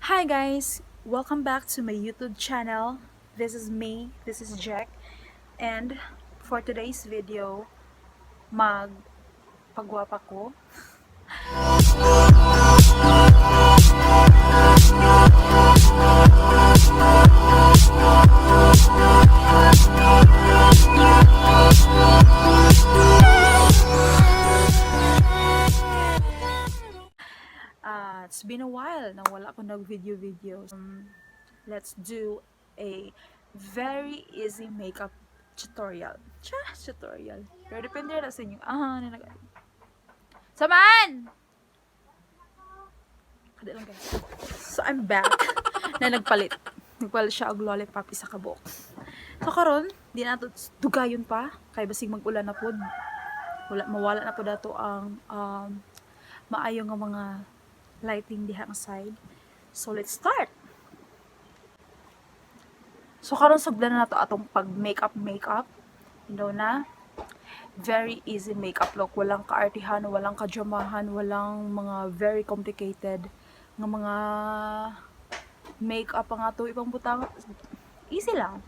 Hi guys! Welcome back to my YouTube channel. This is me, this is Jack. And for today's video, mag pagwapa ko. It's been a while na wala ko nag-video videos. Let's do a very easy makeup tutorial. Cha, tutorial. Pero depende na sa inyo. Ah, na nag. Saman! Kada lang, guys. So, I'm back na nagpalit. Nagpalit siya og lollipop isa ka buok. So, karon di na to dugayon pa. Kay basig mag-ulan na pod. Wala, mawala na pod ato ang maayo nga mga lighting diha nga side. So, let's start! So, karon sugdan na nato atong pag makeup makeup. You know na. Very easy makeup look. Walang kaartihan, walang kadramahan, walang mga very complicated nga mga makeup ang ato ibang butang. Easy lang.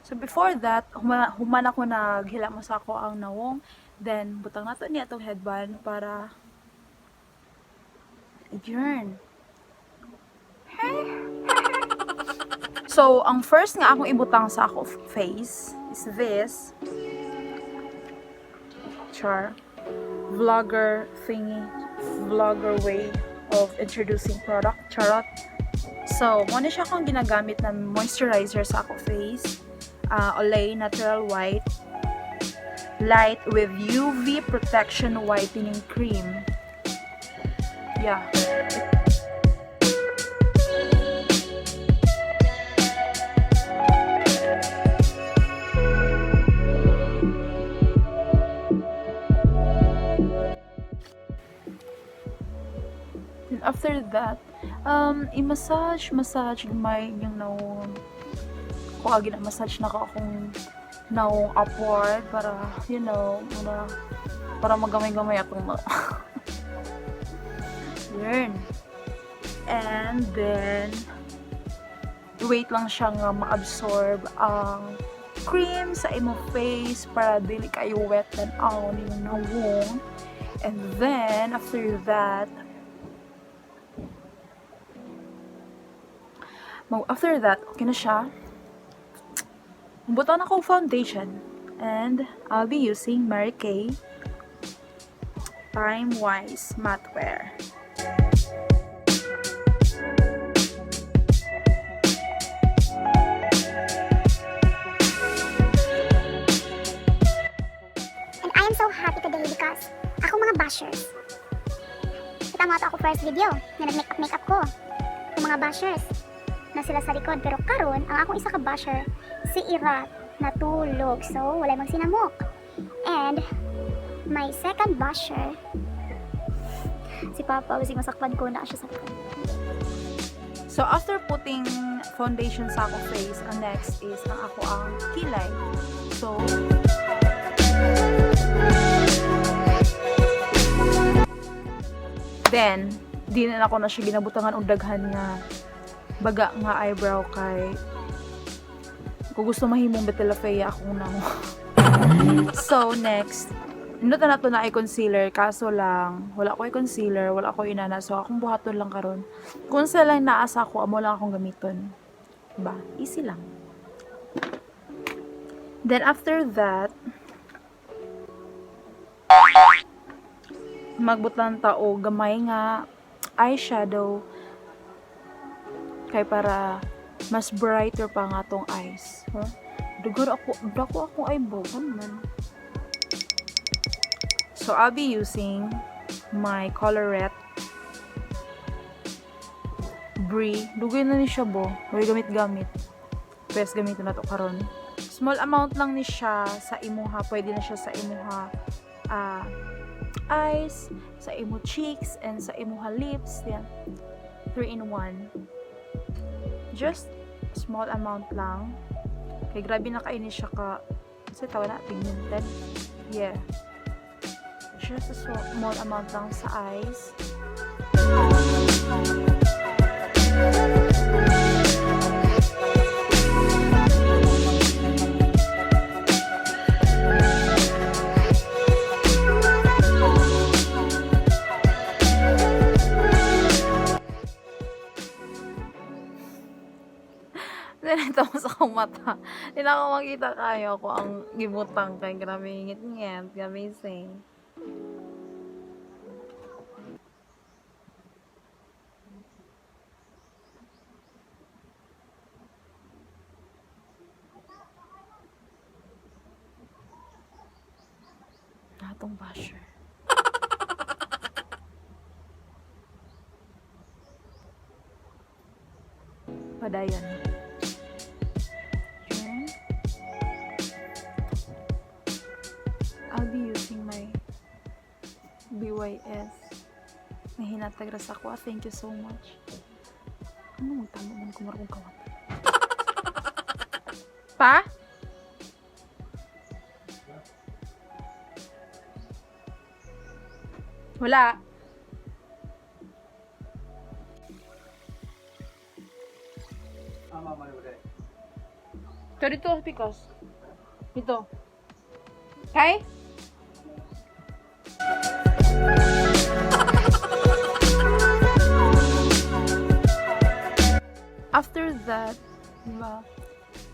So, before that, human ako naghilamos ako ang nawong. Then, butang nato niya atong headband para Ayun. So, ang first nga akong ibutang sa ako face is this char vlogger thingy, vlogger way of introducing product, charot. So, mo ni siya akong ginagamit na moisturizer sa ako face. Olay Natural White Light with UV Protection Whitening Cream. Yeah. Then after that, i-massage, massage gamay yung nawong. Kung agi na massage na ko akong nawong upward para, muna, para magamay-gamay akong na. Yun. And then, wait lang siya nga ma-absorb ang cream sa imong face para dili kayo wet tan-aw yung nawong. And then, after that, okay na siya. Butang ako foundation. And I'll be using Mary Kay Time Wise Matte Wear. And I am so happy today because ako mga bashers. Kita mo ato ako first video na nag-makeup makeup ko. Ang mga bashers na sila sa likod, pero karon ang akong isa ka basher, si Irat, natulog, so walay magsinamok. And my second basher, si Papa, basig masakpan ko na siya sa likod. So, after putting foundation sa ako face, ang next is ang ako ang kilay. So, then, di na ako na siya ginabutangan og daghan nga baga nga eyebrow kay kung gusto mahimong Betty la Fea akong nawong. So, next, nindot na nato na ay concealer, kaso lang, wala ko ay concealer, wala ko inana, so akong buhaton lang karon. Kung sa lang naa sa ako, amo lang akong gamiton. Ba? Easy lang. Then after that, magbutang ta og gamay nga eyeshadow kay para mas brighter pa nga tong eyes. Huh? Dugar ako, dako akong eyebrow kan man. So I'll be using my Colorette Brie. Dugay na ni siya bo. Way gamit-gamit. Pwes gamitin na to karon. Small amount lang ni siya sa imuha. Pwede na siya sa imuha eyes, sa imo cheeks, and sa imuha lips. Yan. 3 in 1. Just small amount lang. Kay grabe na kayo ni siya ka sa tawag na pigmented. Yeah. Just a small amount lang sa eyes. Then ito sa akong mata. Hindi na ako makita kayo ko ang gibutang kay grabe ngit-ngit. Grabe sing. Natong basher. Padayon. Yun. I'll be using my BYS na hinatag ra sa ako. Ah, thank you so much. Ano magtamo man kung marong kawat? Pa? Wala. Pero dito, Picos. Dito. Okay? After that, diba,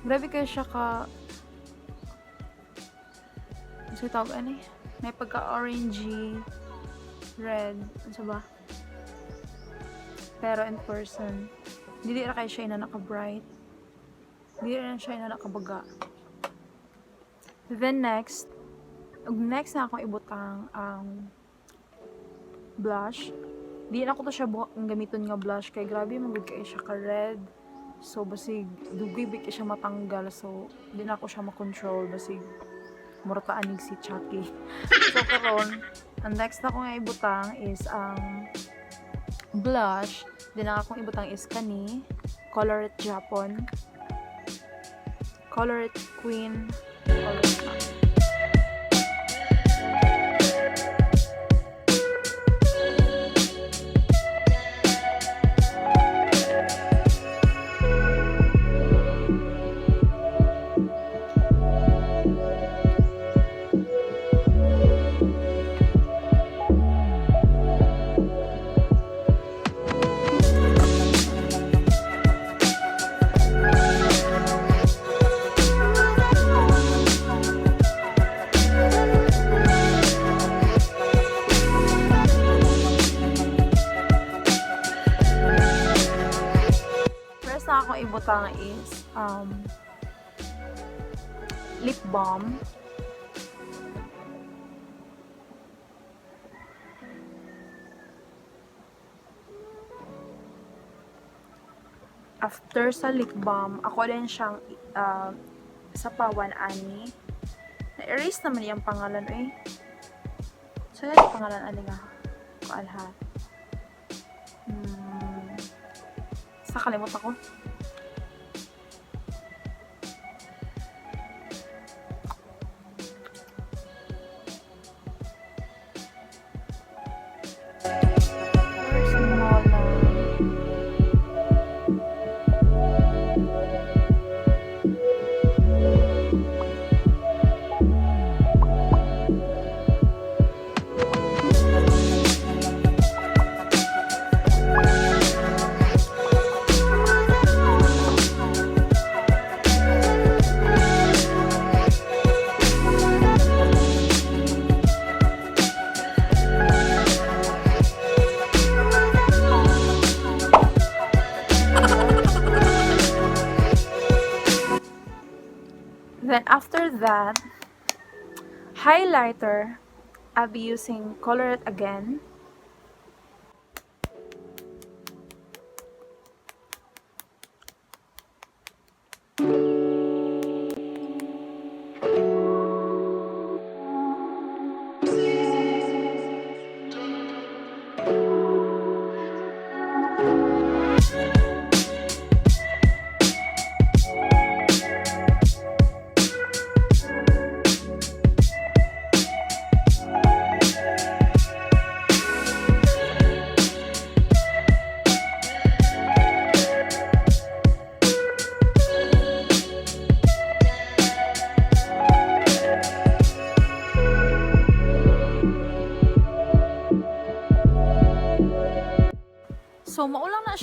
grabe kayo siya ka, ano sa tawag, ano eh? May pagka-orangey, red, ano sa ba? Pero in person, hindi ra kayo siya ina naka-bright. Hindi rin siya ina nakabaga. Then next, ug next na akong ibutang ang blush. Di na ko to siya ang gamiton nga blush kay grabe man gud kay siya ka red. So basig dugay big siya matanggal, so di na ako siya makontrol, basig murata anig si Chucky. So karon, ang next na akong ibutang is ang blush. Di na akong ibutang is kani Colourette Japon. Colourette Queen. Colourette na. First na akong ibutang is lip balm. After sa lip balm, ako din siyang sa pawan ani. Na-erase naman iyang pangalan eh. So, yan yung pangalan ani nga. Kuan ha. Sa kalimot ako. Small na. Then after that, highlighter, I'll be using Colourette again.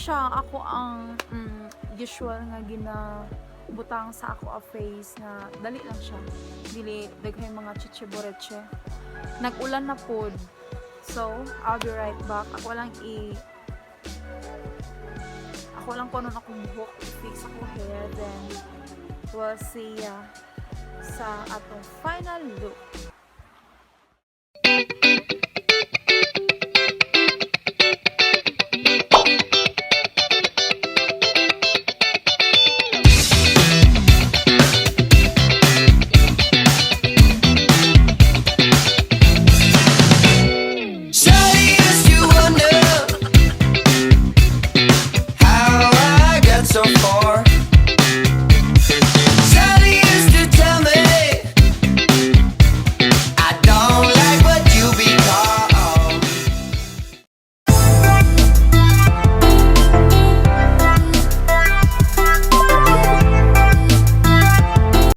siya ako ang usual nga gina butang sa ako a face nga dali lang siya, dili daghay mga chichiboreche. Nag-ulan na pod, so I'll be right back. Ako lang kunon akong buhok, i-fix ako hair, then we'll see ya sa atong final look.